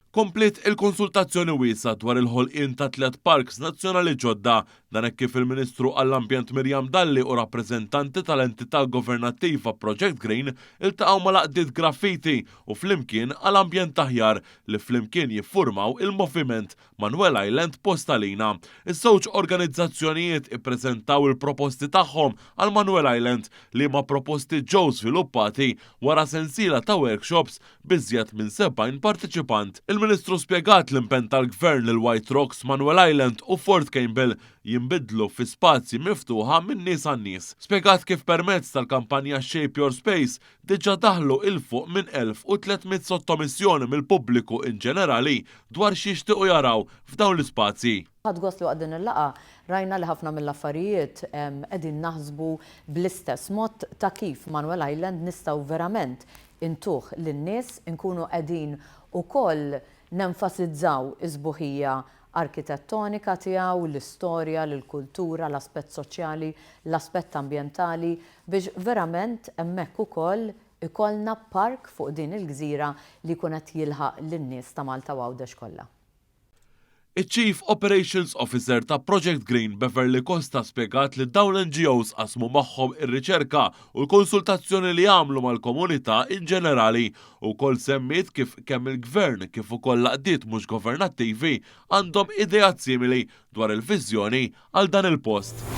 Kompliet il-konsultazzjoni wiesgħa dwar il-ħolqien ta' tlett parks nazzjonali ġodda. Dan hekk kif il-Ministru għall-Ambjent Miriam Dalli u rappreżentanti tal-entità governattiva Project Green iltaqgħu mal-għaqdiet Graffiti u Flimkien għal Ambjent Aħjar li flimkien jiffurmaw il-Moviment Manuel Island Post Għalina. Iż-żewġ organizzazzjonijiet ippreżentaw il-proposti tagħhom għal Manuel Island, liema proposti ġew żviluppati wara sensiela ta' workshops b'iżjed minn 70 parteċipant. Il-Ministru spjegat l-impenn tal-Gvern li l-White Rocks, Manuel Island u Fort Campbell jinbidlu fi spazji miftuħa min-nies għan-nies. Spjegat kif permezz tal-kampanja Shape Your Space diġà daħlu 'il fuq minn 1,300 sottomissjoni mill-pubbliku in ġenerali dwar x'jixtiequ jaraw f'dawn l-ispazji. Ħadt gost li waqt din il-laqgħa rajna li ħafna mill-affarijiet qegħdin naħsbu bl-istess mod ta' kif Manuel Island nistgħu verament intuh lin-nies, inkunu qegħdin ukoll nenfasizzaw is-sbuħija arkitettonika tiegħu, l-istorja, l-kultura, l-aspett soċjali, l-aspett ambjentali biex verament hemmhekk ukoll ikollna park fuq din il-gżira li jkun qed jilħaq lin-nies ta' Malta u Għawdex kollha. Iċ-Chief Operations Officer ta' Project Green Beverly Costa spjegat li dawn l-NGOs qasmu magħhom ir-riċerka u l-konsultazzjoni li għamlu mal-komunità in ġenerali u wkoll semmiet kif kemm il-Gvern kif ukoll l-għaqdiet mhux governattivi għandhom ideat simili dwar il-viżjoni għal dan il-post.